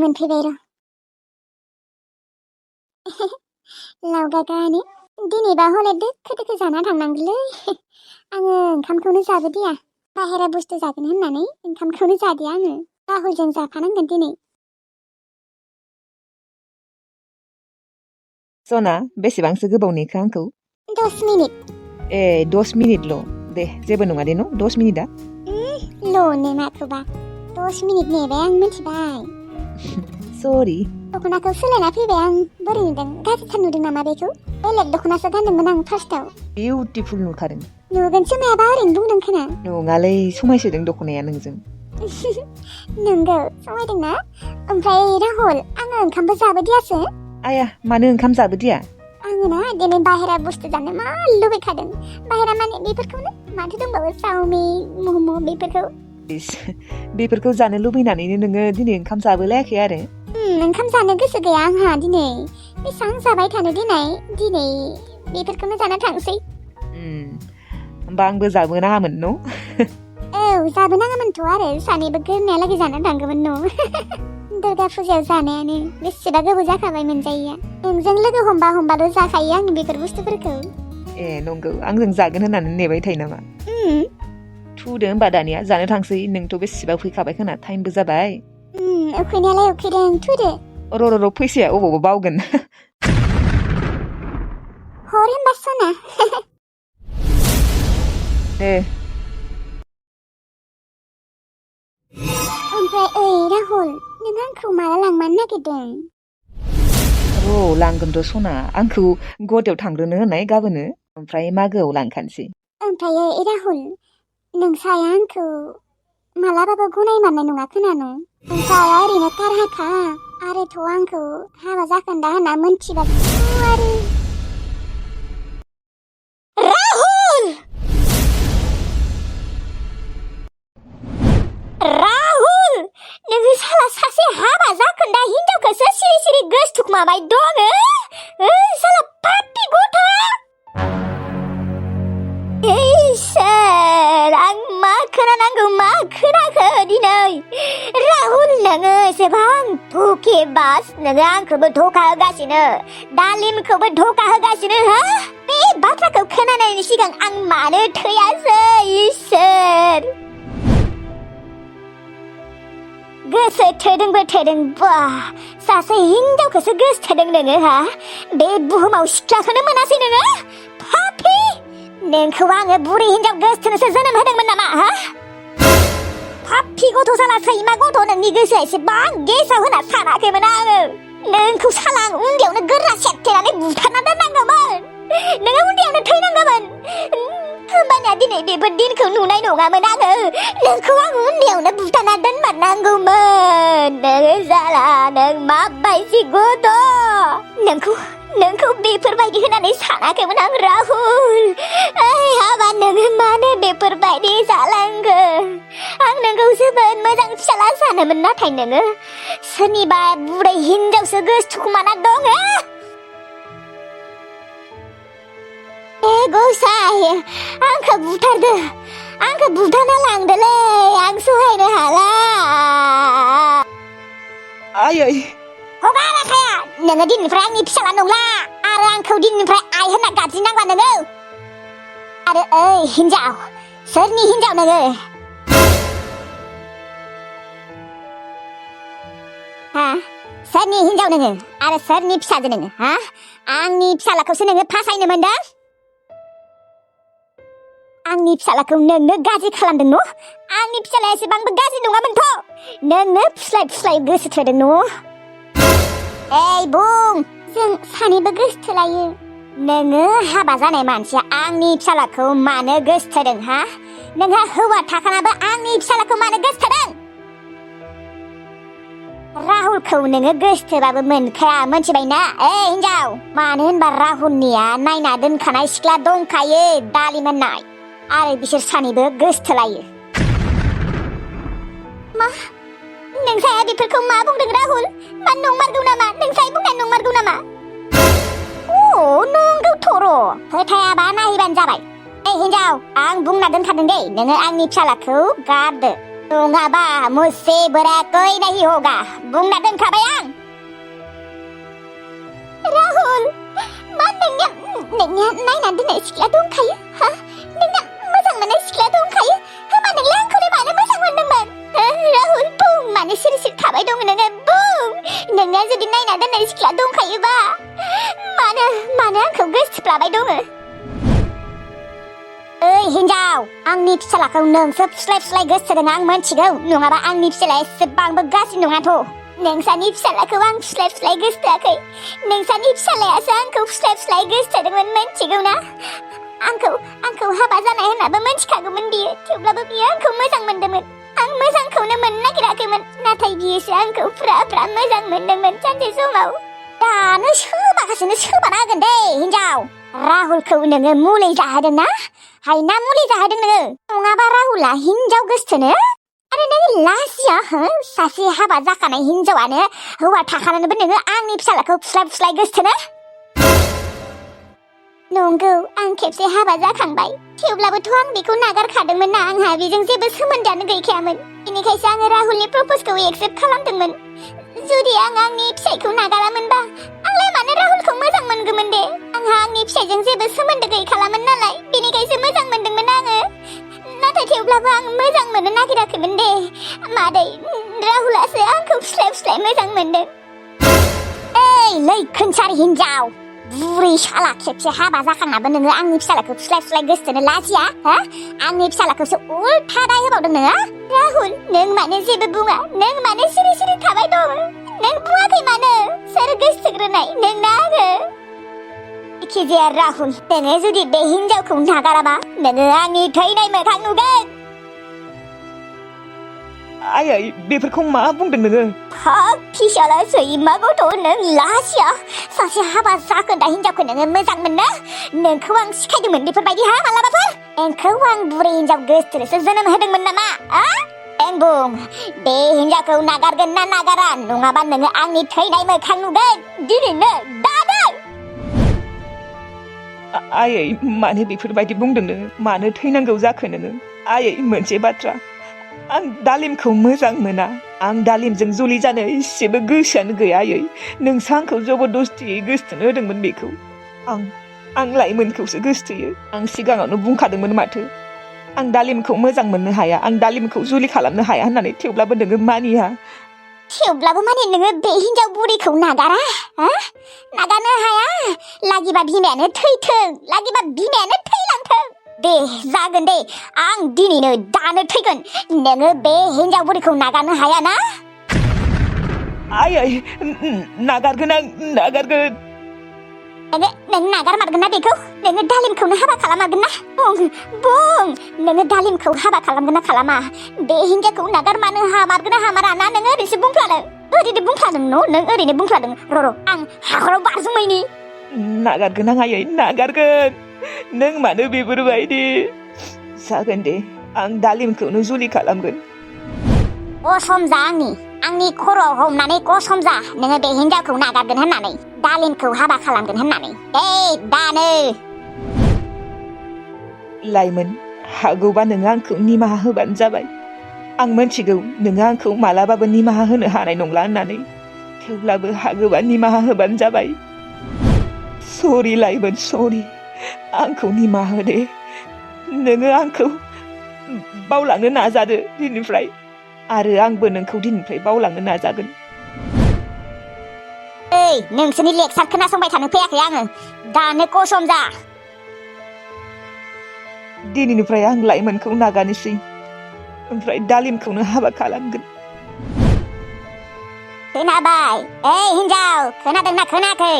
मोनफैबाय र' लावगागानि दिनैबा हले दोखो दोखो जाना थांनांगोनलै आङो ओंखामखौनो जाबोदिया बाहेरा बुस्थु जागोन होननानै ओंखामखौनो जादिया आङो राहुलजों जाफानांगोन दिनै सना बेसेबांसो गोबाव नेखो आंखौ 10 मिनिट 10 मिनिटल' दे जेबो नङा दे न 10 मिनिटआ ल'नो माखौबा 10 मिनिट नेबाय आं मिथिबाय सरि दख'नाखौ सोलायना फैबाय आं बोरै नुदों गाज्रिथार नुदों नामा बेखौ बेलेग दख'नासो गानदोंमोन आं फार्स्टआव बिउटिफुल नुखादों नुगोनसो मायाबा ओरैनो बुंदों खोना नङालै समायसोदों दख'नाया नोंजों नोंगौ समायदोंना ओमफ्राय राहुल आङो ओंखामबो जाबोदियासो आया मानो ओंखाम जाबोदिया आङो ना दिनै बाहेरा बुस्थु जानो मा लुबैखादों बाहेरा माने बेफोरखौनो माथो दंबावो चाउमिन मम' बेफोरखौ बेफोरखौ जानो लुबैनानैनो नोङो दिनै ओंखाम जाबोलायाखै आरो ओंखाम जानो गोसो गैया आंहा दिनै बेसेबां जाबाय थानो दिनै बेफोरखौनो जाना थांसै होमबा आंबो जाबोनाङामोन न औ जाबोनाङामोनथ' आरो सानैबो गोरनायालागै जाना थांगौमोन न दुर्गा फुजायाव जानायानो बेसेबा गोबाव जाखाबाय मोनजायैया नोंजों लोगो हमबाल' जाखायो आं बेफोर बुस्थुफोरखौ नंगौ आंजों जागोन होननानै नेबाय थायो नामा थुदो होमबा दानिया जानो थांसै नोंथ' बेसेबा उखैखाबाय खोना टाइमबो जाबाय उखैनायालाय उखैदों थुदो र' फैसाया अबावबा बावगोन हर होमबा सना ओमफ्राय राहुल नों आंखौ माला लांमारनो नागिरदों लांगोन र' सना आंखौ गवाटियाव थांग्रोनो होनाय गाबोनो ओमफ्राय मागोआव लांखानोसै ओमफ्राय राहुल नोंसाया आंखौ मालाबाबो गनायमारनाय नङा खोनानो नोंसाया ओरैनो कारहाखा आरोथ' आंखौ हाबा जाखोन्दा होनना मोनथिबा आरो राहुल नोङो साला सासे हाबा जाखोन्दा हिनजावखौसो सिरि सिरि गोसथुखमाबाय दङ साला पापि गथ' इसोर आं मा खोनानांगौ मा खोनाखो दिनै राहुल नोङो एसेबां धोकेबाज नोङो आंखौबो धोखा होगासिनो दालिमखौबो धोखा होगासिनो हा बे बाथ्राखौ खोनानायनि सिगां आं मानो थैयासै इसोर गोसो थोदोंबो थोदों बा सासे हिनजावखौसो गोसोथोदों नोङो हा बे बुहुमाव सिख्लाखौनो मोनासै नोङो पापि नोंखौ आङो बुरि हिनजाव गोसोथोनोसो जोनोम होदोंमोन नामा हा पापि गथ' साला सैमा गथ' नोंनि गोसोआ एसेबां गेसाव होना सानाखैमोन आङो नोंखौ साला आं उन्दैयावनो गोरा सेबथेनानै बुथारना दोननांगौमोन नोङो उन्दैयावनो थैनांगौमोन होमबानिया दिनै बेफोर दिनखौ नुनाय नङामोन आङो नोंखौ आं उन्दैयावनो बुथारना दोनमारनांगौमोन नोङो साला नों माबायदि गथ' नोंखौ बेफोरबायदि होननानै सानाखैमोन आं राहुल हाबा नोङो मानो बेफोरबायदि जालांखो आं नोंखौ जोबोद मोजां फिसाला सानोमोन नाथाय नोङो सोरनिबा बुरै हिनजावसो गोसथुखुमाना दङ गसाय आंखौ बुथारदो आंखौ बुथारना लांदोलै आं सहायनो हाला आयै हगाराखाया नोङो दिननिफ्राय आंनि फिसाला नंला आरो आंखौ दिननिफ्राय आइ होनना गाबज्रिनांला नोङो आरो हिनजाव सोरनि हिनजाव नोङो हा सोरनि हिनजाव नोङो आरो सोरनि फिसाजो नोङो हा आंनि फिसालाखौसो नोङो फासायनो मोनदों आंनि फिसालाखौ नोंनो गाज्रि खालामदों न आंनि फिसालाया एसेबांबो गाज्रि नङामोनथ नोंनो फुस्लाय गोसो थोदों न बुं जों सानैबो गोसो थोलायो नोङो हाबा जानाय मानसिया आंनि फिसालाखौ मानो गोसो थोदों हा नोंहा हौवा थाखानाबो आंनि फिसालाखौ मानो गोसो थोदों राहुलखौ नोङो गोसो थोबाबो मोनखाया मोनथिबायना हिनजाव मानो होनबा राहुलनिया नायना दोनखानाय सिख्ला दंखायो दालिम होननाय आरो बिसोर सानैबो गोसोथोलायो मा नोंसाया बेफोरखौ मा बुंदों राहुल मा नंमारगौ नामा नोंसाया बुंनाय नंमारगौ नामा नंगौ थर' फोथायाबा नायबानो जाबाय हिनजाव आं बुंना दोनखादों दे नोङो आंनि फिसालाखौ गारदो नङाबा मुझसे बुरा कोई नहीं होगा बुंना दोनखाबाय आं राहुल मा नोंनिया नायना दोननाय सिख्ला दंखायो हा नोंना मोजां मोननाय सिख्ला दंखायो होमबा नोंलाय आंखौलाय मानो मोजां मोनदोंमोन राहुल बुं मानो सिरि सिरि थाबाय दङ नोङो बुं नोंनिया जुदि नायना दोननाय सिख्ला दंखायोबा मानो आंखौ गोसोथोफ्लाबाय दङ ओइ हिन्जाव आंनि फिसालाखौ नोंसो फुस्लाय गोसोथोदों आं मोनथिगौ नङाबा आंनि फिसालाया एसेबांबो गाज्रि नङाथ' नोंसानि फिसालाखौ आं फुस्लाय गोसोथोआखै नोंसानि फिसालायासो आंखौ फुस्लाय गोसोथोदोंमोन मोनथिगौ ना आंखौ हाबा जानाय होननाबो मोनथिखागौमोन बियो थेवब्लाबो बियो आंखौ मोजां मोनदोंमोन आं मोजांखौनो मोननो नागिराखैमोन नाथाय बियोसो आंखौ फुरा मोजां मोनदोंमोन सानसे समाव दानो सोबाना होगोन दे हिन्जाव राहुलखौ नोङो मुलि जाहोदों ना हायना मुलि जाहोदों नोङो नङाबा राहुला हिन्जाव गोसथोनो आरो नों लाजिया हो सासे हाबा जाखानाय हिन्जावानो हौवा थाखानानैबो नोङो आंनि फिसालाखौ फुस्लाय गोसथोनो नंगौ आं खेबसे हाबा जाखांबाय थेवब्लाबोथ' आं बेखौ नागारखादोंमोन ना आंहा बेजों जेबो सोमोन्दोआनो गैखायामोन बेनिखायसो आङो राहुलनि प्रप'जखौ एक्सेप्ट खालामदोंमोन जुदि आं आंनि फिसायखौ नागारामोनबा आंलाय मानो राहुलखौ मोजां मोनगौमोन दे आंहा आंनि फिसायजों जेबो सोमोन्दो गैखालामोन नालाय बेनिखायसो मोजां मोनदोंमोन आङो नाथाय थेवब्लाबो आं मोजां मोननो नागिराखैमोन दे मादै राहुलासो आंखौ फुस्लाय मोजां मोनदों ओइ लैखोनसार हिन्जाव बुरै शाला खेबसे हाबा जाखांनाबो नोङो आंनि फिसालाखौ फुस्लाय गोसथोनो लाजिया हा आंनि फिसालाखौसो उल्था दाय होबावदों नोङो राहुल नों मानो जेबो बुङा नों मानो सिरि थाबाय दं नों बुङाखै मानो सोर गोसोग्रोनाय नोंना आरो जायखिजाया राहुल नोङो जुदि बे हिन्जावखौ नागाराबा नोङो आंनि थैनाय मोखां नुगोन आयै बेफोरखौ मा बुंदों नोङो फिसाला सैमा गथ' नों लाजिया सासे हाबा जाखोन्दा हिन्जावखौ नोङो मोजां मोनो नोंखौ आं सिखायदोंमोन बेफोरबायदि हा मालाबाफोर नोंखौ आं बुरै हिन्जाव गोसथोनोसो जोनोम होदोंमोन नामा नों बुं बे हिन्जावखौ नागारगोन ना नागारा नङाबा नोङो आंनि थैनाय मोखां नुगोन दिनैनो दानो आयै मानो बेफोरबायदि बुंदों नोङो मानो थैनांगौ जाखो नोङो आयै मोनसे बाथ्रा आं दालिमखौ मोजां मोना आं दालिमजों जुलि जानो एसेबो गोसोआनो गैया आयै नोंसो आंखौ जबरदस्तियै गोसथोनो होदोंमोन बेखौ आं लाइमोनखौसो गोसथोयो आं सिगाङावनो बुंखादोंमोन माथो आं दालिमखौ मोजां मोननो हाया आं दालिमखौ जुलि खालामनो हाया होननानै थेवब्लाबो नोङो मानिया थेवब्लाबो माने नोङो बे हिन्जाव बुरैखौ नागारा नागारनो हाया लागिबा बिमायानो थैथों लागिबा बिमायानो थैलांथों दे जागोन दे आं दिनैनो दानो थैगोन नोङो बे हिन्जाव बुरैखौ नागारनो हाया ना आयै नागारगोन आं नागारगोन नों नागारमारगोन ना बेखौ नोङो दालिमखौनो हाबा खालामारगोन ना बुं नोङो दालिमखौ हाबा खालामगोन ना खालामा बे हिन्जावखौ नागारमानो हामारगोन ना हामारा ना नोङो ओरैनो बुंफ्लादों नों ओरैनो बुंफ्लादों र' आं हाखराव बारजुमैनि नागारगोन आं आयै नागारगोन नों मानो बेफोरबायदि जागोन दे आं दालिमखौनो जुलि खालामगोन कसम जा आंनि खर'आव हमनानै कसम जा नोङो बे हिन्जावखौ नागारगोन होननानै दालिमखौ हाबा खालामगोन होननानै दानो लाइमोन हागौबा नोङो आंखौ निमाहा होबानो जाबाय आं मोनथिगौ नोङो आंखौ मालाबाबो निमाहा होनो हानाय नंला होननानै थेवब्लाबो हागौबा निमाहा होबानो जाबाय सरि लाइमोन सरि आंखौ निमाहा हो दे नोङो आंखौ बावलांनो नाजादो दिनैनिफ्राय आरो आंबो नोंखौ दिनैनिफ्राय बावलांनो नाजागोन नोंसोरनि लेक्सार खोनासंबाय थानो फैयाखै आङो दानो कसम जा दिनैनिफ्राय आं लाइमोनखौ नागारनोसै ओमफ्राय दालिमखौनो हाबा खालामगोन खोनाबाय हिन्जाव खोनादोंना खोनायाखै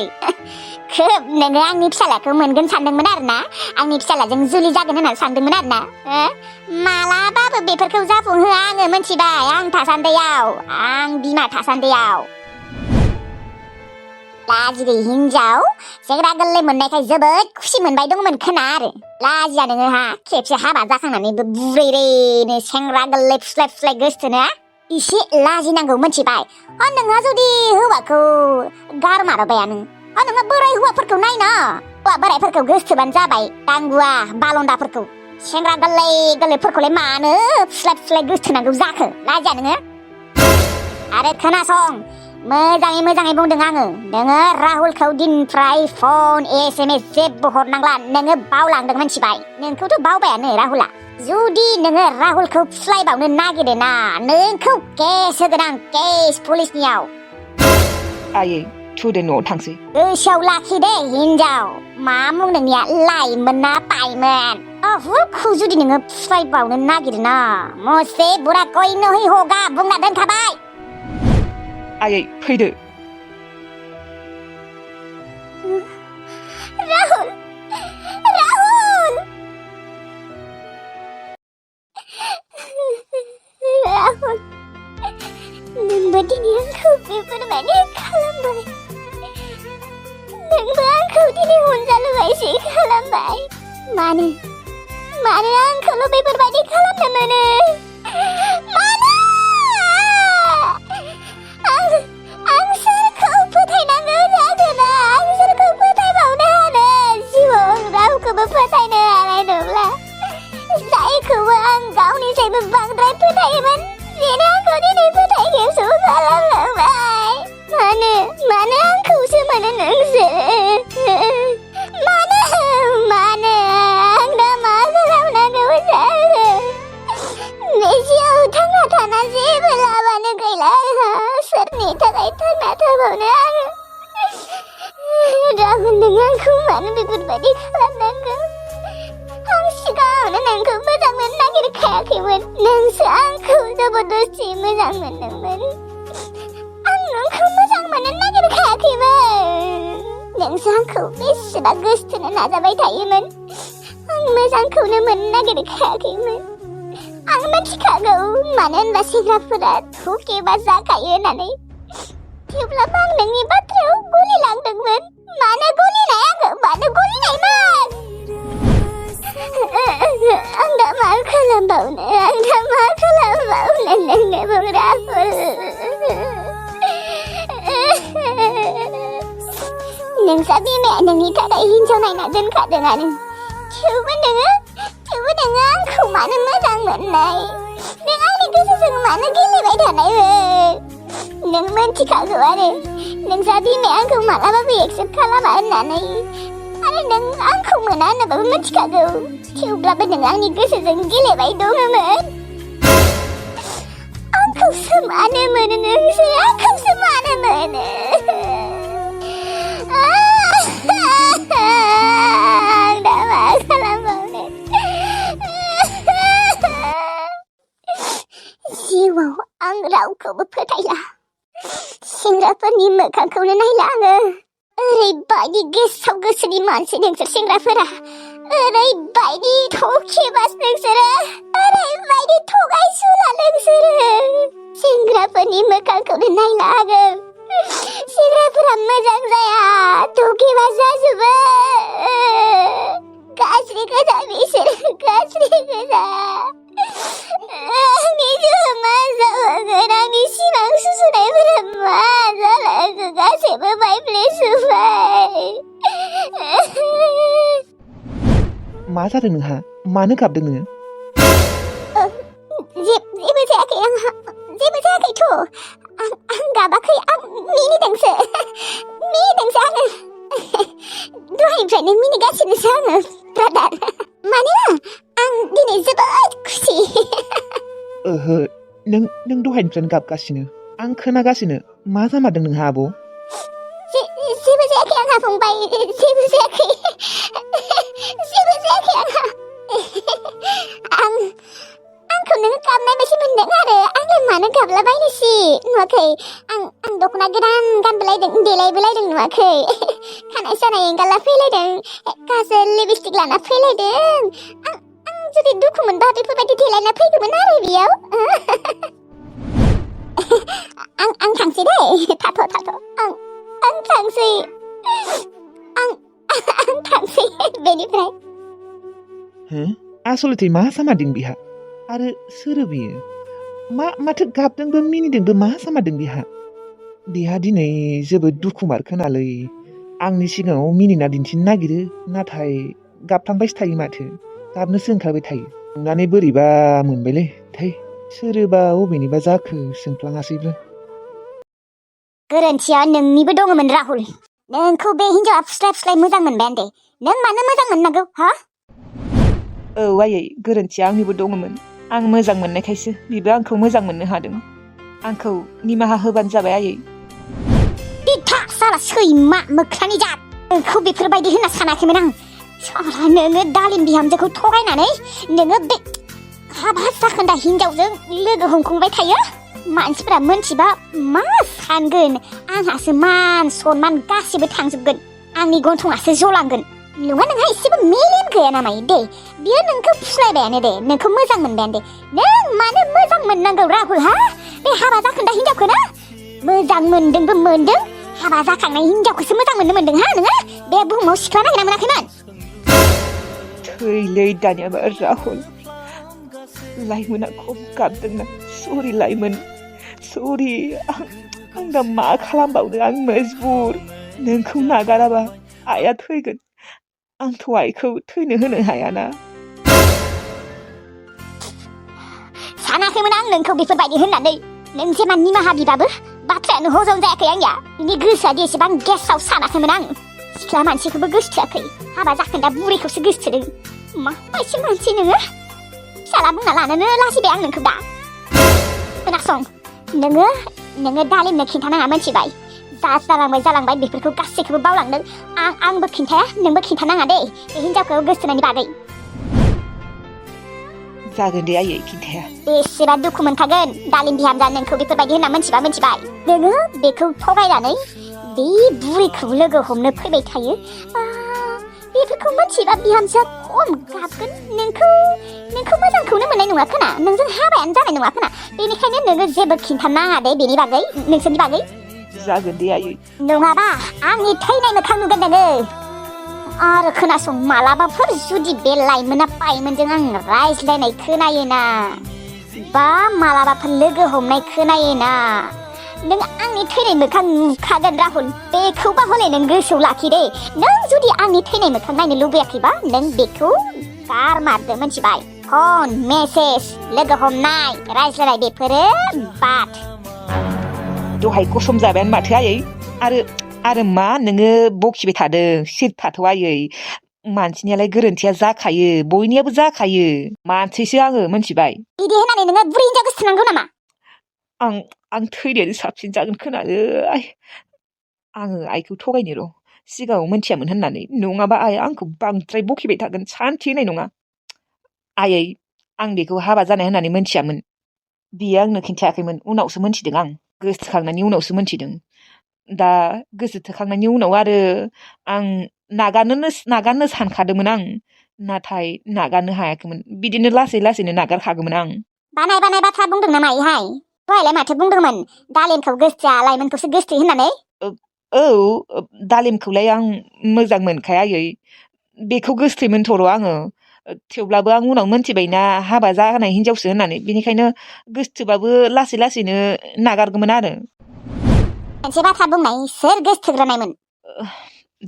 खोब नोङो आंनि फिसालाखौ मोनगोन सानदोंमोन आरोना आंनि फिसालाजों जुलि जागोन होननानै सानदोंमोन आरोना मालाबाबो बेफोरखौ जाफुंहोआ आङो मोनथिबाय आं बिमा थासान्दियाव लाजिगै हिन्जाव सेंग्रा गोरलै मोननायखाय जोबोद खुसि मोनबाय दंमोन खोना आरो लाजिया नोङो खेबसे हाबा जाखांनानैबो बुरैनो सेंग्रा गोरलै फुस्लाय गोसथोनो एसे लाजिनांगौ मोनथिबाय नोंहा जुदि हौवाखौ गारमारबायानो नोङो बोराय हौवाफोरखौ नायना हौवा बोरायफोरखौ गोसथोबानो जाबाय दांगुवा बालन्दाफोरखौ सेंग्रा गोरलैफोरखौलाय मानो फुस्लाय गोसथोनांगौ जाखो लाजिया नोङो आरो खोनासं मोजाङै बुंदों आङो नोङो राहुलखौ दिननिफ्राय फन SMS जेबो हरनांला नोङो बावलांदों मिथिबाय नोंखौथ' बावबायानो राहुला जुदि नोङो राहुलखौ फुस्लायबावनो नागिरो ना नोंखौ केस होगोन आं केस पुलिसनियाव आयै थुदो न'आव थांसै गोसोआव लाखि दे हिनजाव मा मुं नोंनिया लाइमोन ना पाइमोन राहुलखौ जुदि नोङो फुस्लायबावनो नागिरो ना मुझसे बुरा कोई नहीं होगा बुंना दोनखाबाय आयै फैदो राहुल नोंबो दिनै आंखौ बेफोरबायदि खालामबाय नोंबो आंखौ दिनै अनजालुबायसै खालामबाय मानो आंखौल' बेफोरबायदि खालामनो मोनो मानो आं सोरखौ फोथायनांगौ जागोन आं सोरखौ फोथायबावनो हानो जिउआव आं रावखौबो फोथायनो हानाय नंला जायखौबो आं गावनिफ्रायबो बांद्राय फोथायोमोन बेनो आंखौ दिनै फोथायखेबस' खालामलांबाय मानो आंखौसो मोनो नोंसोर मानो आं दा मा खालामनांगौ जाखो बे जिउआव थांना थाना जेबो लाबानो गैला सोरनि थाखाय थांना थाबावनो आङो राहुल नों आंखौ मानो बेफोरबायदि खालामनांगौ आं सिगाङावनो नोंखौ मोजां मोननो नागिरखायाखैमोन नोंसो आंखौ जबरदस्ति मोजां मोनदोंमोन आं नोंखौ मोजां मोननो नागिरखायाखैमोन नोंसो आंखौ बेसेबा गोसथोनो नाजाबाय थायोमोन आं मोजांखौनो मोननो नागिरखायाखैमोन आं मिथिखागौ मानो होनबा सेंग्राफोरा थुकेबा जाखायो होननानै थेवब्लाबो आं नोंनि बाथ्रायाव गलिलांदोंमोन मानो गलिनाय आं दा मा खालामबावनो नोंनो बुं राहुल नोंसा बिमाया नोंनि थाखाय हिनजाव नायना दोनखादोंआनो थेवबो नोङो आंखौ मानो मोजां मोननाय नों आंनि गोसोजों मानो गेलेबाय थानायमोन नों मिथिखागौ आरो नोंसा बिमाया आंखौ मालाबाबो एक्सेप्ट खालामा होननानै आरो नों आंखौ मोना होननाबाबो मिथिखागौ थेवब्लाबो नों आंनि गोसोजों गेलेबाय दङमोन आंखौसो मानो मोनो नोंसोर आंखौसो मानो मोनो आं दा मा खालामबावनो जिउआव आं रावखौबो फोथायला सेंग्राफोरनि मोखांखौनो नायला आङो ओरैबायदि गेसाव गोसोनि मानसि नोंसोर सेंग्राफोरा ओरैबायदि थकेबास नोंसोरो ओरैबायदि थगायसुला नोंसोरो सेंग्राफोरनि मोखांखौनो नायला आङो सेंग्राफोरा मोजां जाया थकेबास जाजोबो गाज्रि गोजा बिसोरो गाज्रि गोजा आंनि जिउआव मा जाबावगोन आंनि सिमां सुजुनायफोरा मा जालांखो गासैबो बायफ्लेजोब्बाय मा जादों नोंहा मानो गाबदों नोङो जेबो जायाखै आंहा जेबो जायाखैथ' आं गाबाखै आं मिनिदोंसो आङो दहायनिफ्रायनो मिनिगासिनोसो आङो ब्रादार मानोना आं दिनै जोबोद खुसि ओहो नों दहायनिफ्रायनो गाबगासिनो आं खोनागासिनो मा जामारदों नोंहा आब' जेबो जायाखै आंहा फंबाय जेबो जायाखै आंखौ नोङो गाबनाय बायदि मोनदों आरो आंलाय मानो गाबलाबायनोसि नुवाखै आं दख'ना गोदान गानबोलायदों देलायबोलायदों नुवाखै खानाय सानाय एंगारला फैलायदों काजोल लिपस्टिक लाना फैलायदों आं जुदि दुखु मोनबा बेफोरबायदि देलायना फैगौमोन आरो बेयाव आं थांसै दे थाथ' आं थांसै आं थांसै बेनिफ्राय आसलथे मा जामारदों बिहा आरो सोरो बियो माथो गाबदोंबो मिनिदोंबो मा जामारदों बिहा दिनै जोबोद दुखुमार खोनालै आंनि सिगाङाव मिनिना दिन्थिनो नागिरो नाथाय गाबफ्लांबायसो थायो माथो गाबनोसो ओंखारबाय थायो नुनानै बोरैबा मोनबायलै थै सोरबा अबेनिबा जाखो सोंफ्लाङासैबो गोरोन्थिया नोंनिबो दङमोन राहुल नोंखौ बे हिनजावा फुस्लाय फुस्लाय मोजां मोनबायानो दे नों मानो मोजां मोननांगौ हा औ आयै गोरोन्थिया आंनिबो दङमोन आं मोजां मोननायखायसो बिबो आंखौ मोजां मोननो हादों आंखौ निमाहा होबानो जाबाय आयै बिथा साला सैमा मोख्रानि जात नोंखौ बेफोरबायदि होनना सानाखैमोन आं साला नोङो दालिम बिहामजोखौ थगायनानै नोङो बे हाबा जाखोन्दा हिनजावजों लोगो हमखांबाय थायो मानसिफोरा मोनथिबा मा सानगोन आंहासो मान सनमान गासिबो थांजोबगोन आंनि गन्थंआसो जलांगोन नङा नोंहा एसेबो मेलेम गैया नामायो दे बियो नोंखौ फुस्लायबायानो दे नोंखौ मोजां मोनबायानो दे नों मानो मोजां मोननांगौ राहुल हा बे हाबा जाखोन्दा हिनजावखौ ना मोजां मोनदोंबो मोनदों हाबा जाखांनाय हिनजावखौसो मोजां मोनदों हा नोङो बे बुहुमाव सिख्ला नागिरना मोनाखैमोन थैलै दानियाबा राहुल लाइमोना खम गाबदोंना सरि लाइमोन सरि आं दा मा खालामबावनो आं मजबुर नोंखौ नागाराबा आइया थैगोन आंथ' आइखौ थैनो होनो हायाना सानाखैमोन आं नोंखौ बेफोरबायदि होननानै नों जेमान निमाहा बिबाबो बाथ्रायानो हजम जायाखै आंनिया बिनि गोसोआ एसेबां गेसाव सानाखैमोन आं सिख्ला मानसिखौबो गोसोथोआखै हाबा जाखोन्दा बुरैखौसो गोसोथोदों मा बायसि मानसि नोङो फिसाला बुंना लानोनो लाजिबाय आं नोंखौ दा खोनासं नोङो दालिमनो खिन्थानाङा मोनथिबाय जा जालांबाय बेफोरखौ गासैखौबो बावलांदों आंबो खिन्थाया नोंबो खिन्थानाङा दे बे हिनजावखौ गोसोथोनायनि बागै जागोन दे आयै खिन्थाया बेसेबा दुखु मोनखागोन दालिम बिहामजा नोंखौ बेफोरबायदि होनना मोनथिबाय नोङो बेखौ थगायनानै बे बुरैखौ लोगो हमनो फैबाय थायो बेफोरखौ मोनथिबा बिहामजोआ खम गाबगोन नोंखौ मोजांखौनो मोननाय नङा खोना नोंजों हाबायानो जानाय नङा खोना बेनिखायनो नोङो जेबो खिन्थानाङा दे बेनि बागै नोंसोरनि बागै जागोन दे आयै नङाबा आंनि थैनाय मोखां नुगोन नोङो आरो खोनासं मालाबाफोर जुदि बे लाइमोना बायमोनजों आं रायज्लायनाय खोनायोना बा मालाबाफोर लोगो हमनाय खोनायोना नों आंनि थैनाय मोखां नुखागोन राहुल बेखौबा हले नों गोसोआव लाखि दे नों जुदि आंनि थैनाय मोखां नायनो लुबैयाखैबा नों बेखौ गारमारदो मोनथिबाय फन मेसेज लोगो हमनाय रायज्लायनाय बेफोरो बाद दहाय कसम जाबायानो माथो आयै आरो मा नोङो बखिबाय थादों सिट थाथ' आयै मानसिनियालाय गोरोन्थिया जाखायो बयनियाबो जाखायो मानसिसो आङो मोनथिबाय बिदि होननानै नोङो बुरि हिनजाव गोसोथोनांगौ नामा आं थैनायानो साबसिन जागोन खोनालै आङो आइखौ थगायनो र' सिगाङाव मोनथियामोन होननानै नङाबा आइया आंखौ बांद्राय बखिबाय थागोन सान्थि होनाय नङा आयै आं बेखौ हाबा जानाय होननानै मोनथियामोन बियो आंनो खिन्थायाखैमोन उनावसो मोनथिदों आं गोसोखांनायनि उनावसो मोनथिदों दा गोसोथोखांनायनि उनाव आरो आं नागारनो सानखादोंमोन आं नाथाय नागारनो हायाखैमोन बिदिनो लासै लासैनो नागारखागौमोन आं बानाय बाथ्रा बुंदों नामा इहाय दहायलाय माथो बुंदोंमोन दालिमखौ गोसोथोआ लाइमोनखौसो गोसोथो होननानै औ दालिमखौलाय आं मोजां मोनखायायै बेखौ गोसोथोयोमोनथ' र' आङो थेवब्लाबो आं उनाव मोनथिबायना हाबा जानाय हिनजावसो होननानै बेनिखायनो गोसोथोबाबो लासै लासैनो नागारगौमोन आरो मोनसे बाथ्रा बुंनाय सोर गोसोथोग्रोनायमोन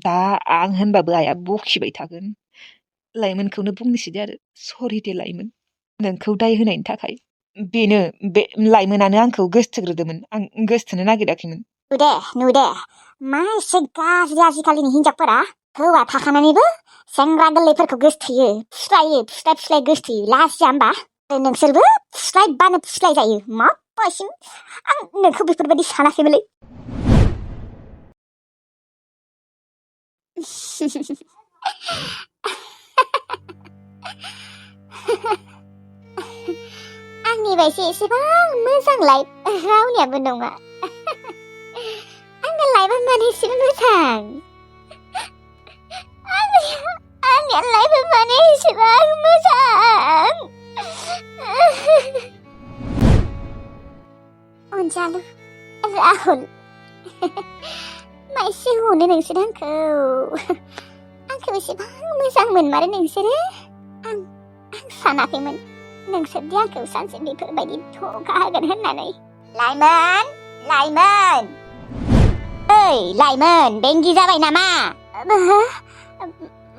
दा आं होनबाबो आइया बखिबाय थागोन लाइमोनखौनो बुंनोसै दे आरो सरि दे लाइमोन नोंखौ दाय होनायनि थाखाय बेनो बे लाइमोनानो आंखौ गोसोथोग्रोदोंमोन आं गोसोथोनो नागिराखैमोन नुदे मा एसे गाज्रि आजिखालिनि हिनजावफोरा हौवा थाखानानैबो सेंग्रा गोरलैफोरखौ गोसोथोयो फुस्लाय गोसोथोयो लाजिया होमबा नोंसोरबो फुस्लायबानो फुस्लाय जायो मा बायसिम आं नोंखौ बेफोरबायदि सानाखैमोनलै आंनि बायदि एसेबां मोजां लाइफ रावनियाबो नङा आंनि लाइफआ माने एसेबां मोजां आंनि लाइफआ माने एसेबां मोजां अनजालु राहुल मा एसे अनो नोंसोर आंखौ एसेबां मोजां मोनमारो नोंसोरो आं सानाखैमोन नोंसोरदि आंखौ सानसे बेफोरबायदि धोखा होगोन होननानै लाइमोन ओइ लाइमोन बेंगि जाबाय नामा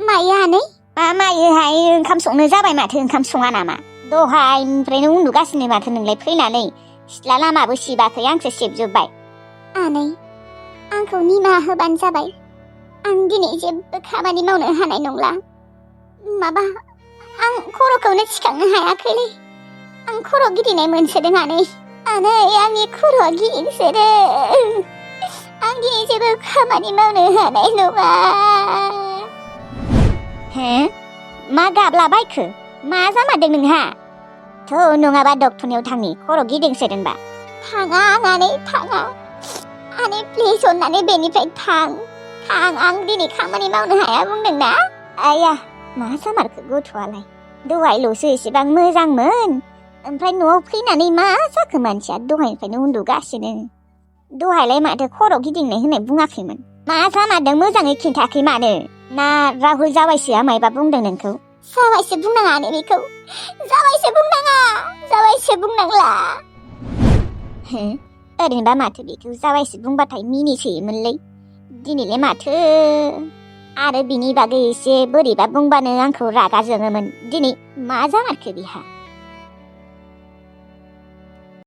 माया आनै मामायोहाय ओंखाम संनो जाबाय माथो ओंखाम सङा नामा दहायनिफ्रायनो उन्दुगासिनो माथो नोंलाय फैनानै सिथ्ला लामाबो सिबाखै आंसो सिबजोब्बाय आनै आंखौ निमाहा होबानो जाबाय आं दिनै जेबो खामानि मावनो हानाय नंला माबा आं खर'खौनो थिखांनो हायाखैलै आं खर' गिदिंनाय मोनसोदों आनै आंनि खर'आ गिदिंसोदों आं दिनै जेबो खामानि मावनो हानाय नङा हे मा गाबलाबायखो मा जामारदों नोंहा थ' नङाबा डक्टरनियाव थांनि खर' गिदिंसोदोंबा थाङा आनै थाङा आनै प्लिज अननानै बेनिफ्राय थां आं दिनै खामानि मावनो हाया बुंदोंना आया मा जामारखो गथ'आलाय दहायल'सो एसेबां मोजांमोन ओमफ्राय न'आव फैनानै मा जाखो मानसिया दहायनिफ्रायनो उन्दुगासिनो दहायलाय माथो खर' गिदिंनाय होननाय बुङाखैमोन मा जामारदों मोजाङै खिन्थाखै मानो ना राहुल जावायसोआ मायबा बुंदों नोंखौ जावायसो बुंनाङा आनै बेखौ जावायसो बुंनांला ओरैनोबा माथो बेखौ जावायसो बुंबाथाय मिनिसोयोमोनलै दिनैलाय माथो आरो बिनि बागै एसे बोरैबा बुंबानो आंखौ रागा जोङोमोन दिनै मा जामारखो बिहा